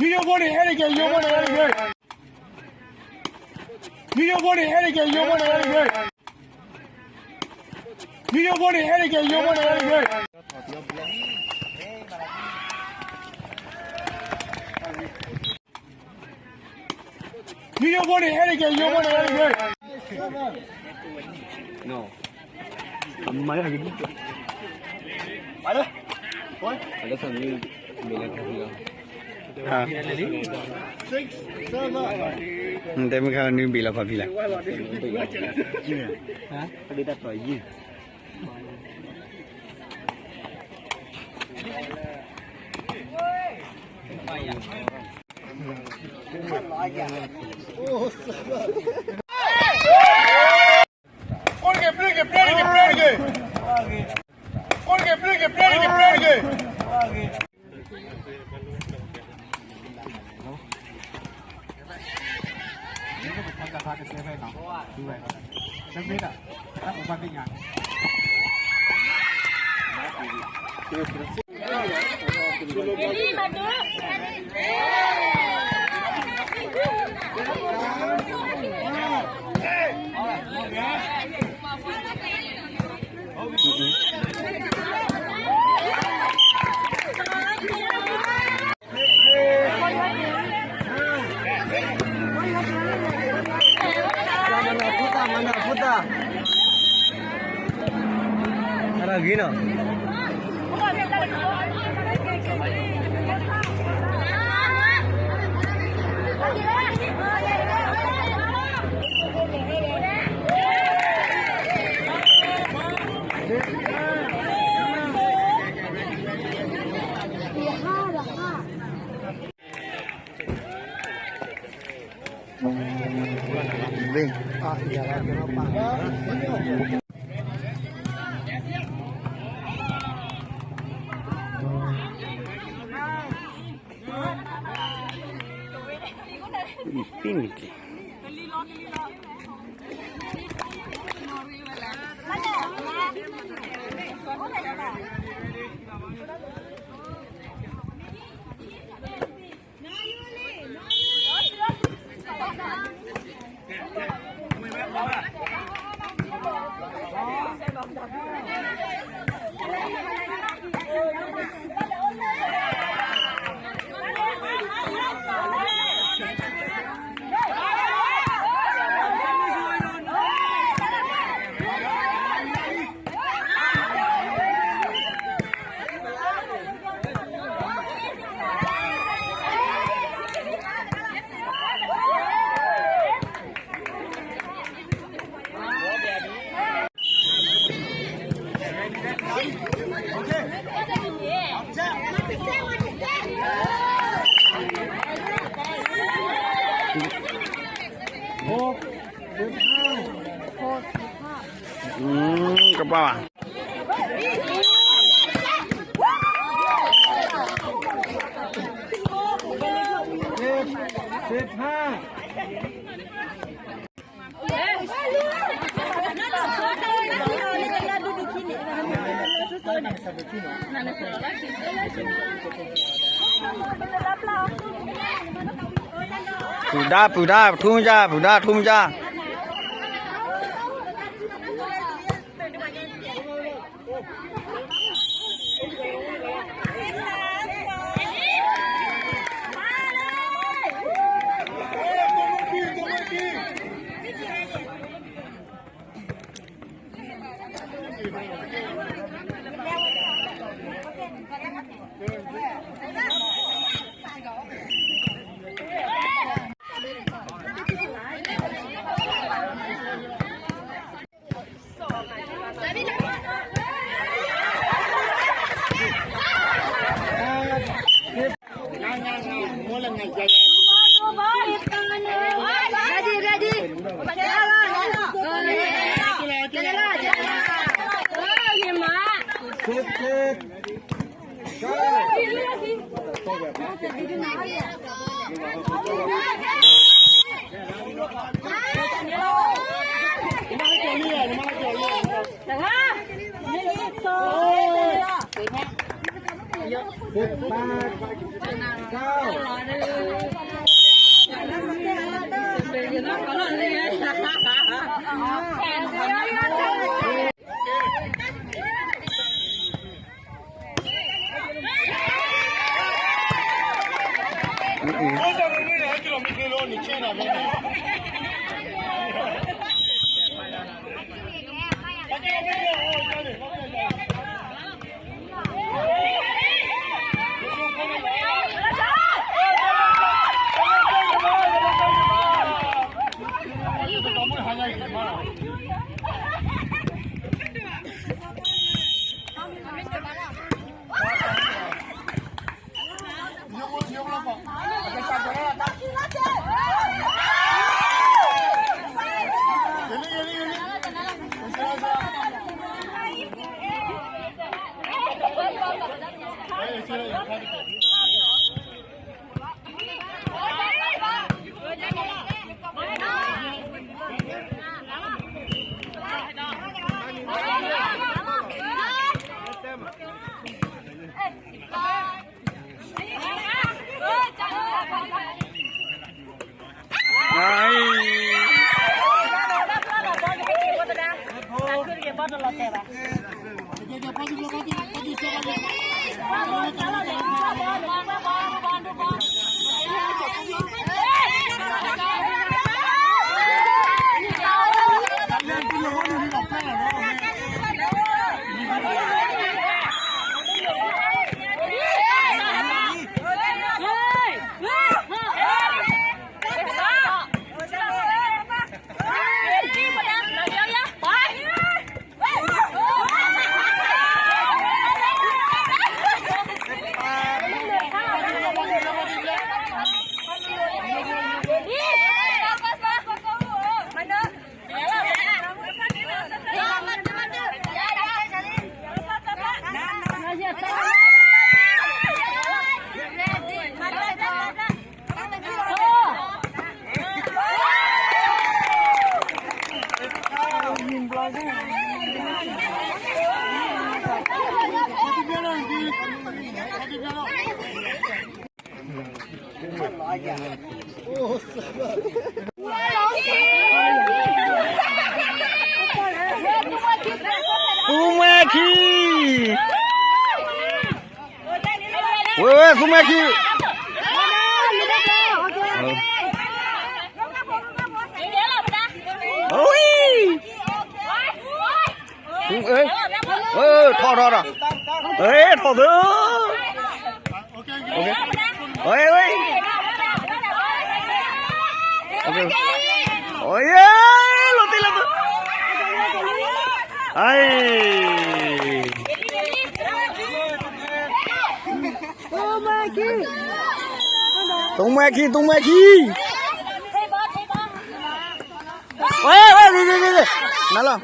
မံယိဖိန့ၣ် ဟဲတက့ၢ်, ယိဖိန့ၣ် ဟဲတက့ၢ်. မံယိဖိန့ၣ် ဟဲတက့ၢ်, ယိဖိန့ၣ် ဟဲတက့ၢ်. မံယိဖိန့ၣ် ဟဲတက့ၢ်, ယိဖိန့ၣ် ဟဲတက့ၢ်. မံယိဖိန့ၣ် ဟဲတက့ၢ်, ယိဖိန့ၣ် ဟဲတက့ၢ်. မၤလၢ မၤလၢ မ့ၢ်လၢခီဖံလီၤ. တဲမ့ၢ်ခါလၢနုဘ့ၣ်လီၤခီဖံလီၤ. Infinity. Pui đá, pui đá, thum ja, pui đá, thum ja. Sit back. Go. သူမှဲခံ ဝဲ ဝဲ သူမှဲခံ ဝဲ ထီၣ် ထီၣ် ထီၣ် ထီၣ် ဝဲ ဝဲ လီၤတံၢ်လီၤတံၢ်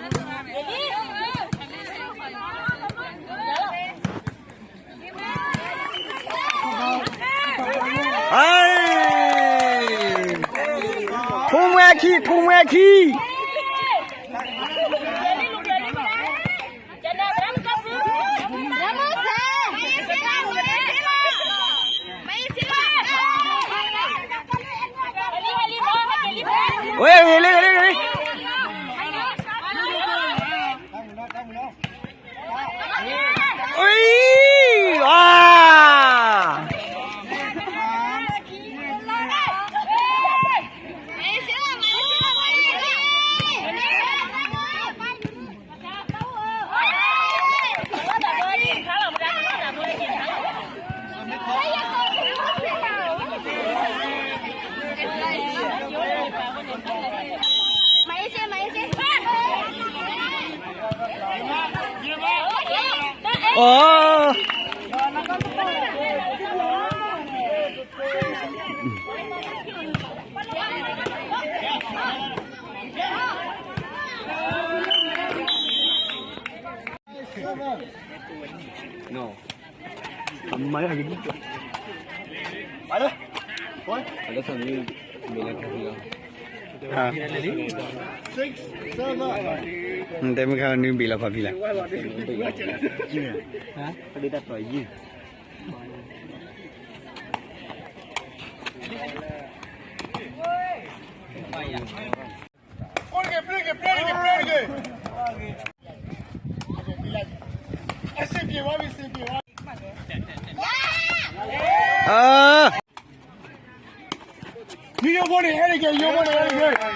အံၤ သူမှဲခံ သူမှဲခံ ဝဲ ဝဲ နၤလီၤ ဟဲ ထူမှဲခံ ထူမှဲခံ ဝဲ ဝဲ လံ လံ လံ လံ အံၤ အါ အီ တဲမ့ၢ်ခါနုဘံးလီၤဖးဖံလၢ် Play တက့ၢ်, play တက့ၢ်, play တက့ၢ်, play တက့ၢ်. အဆင်ပြေသွားပြီ, အဆင်ပြေသွားပြီ. အာ, ရိုးရိုးဘိုးနေ, ဟဲတက့ၢ်, ရိုးရိုးဘိုးနေ, ဟဲတက့ၢ်.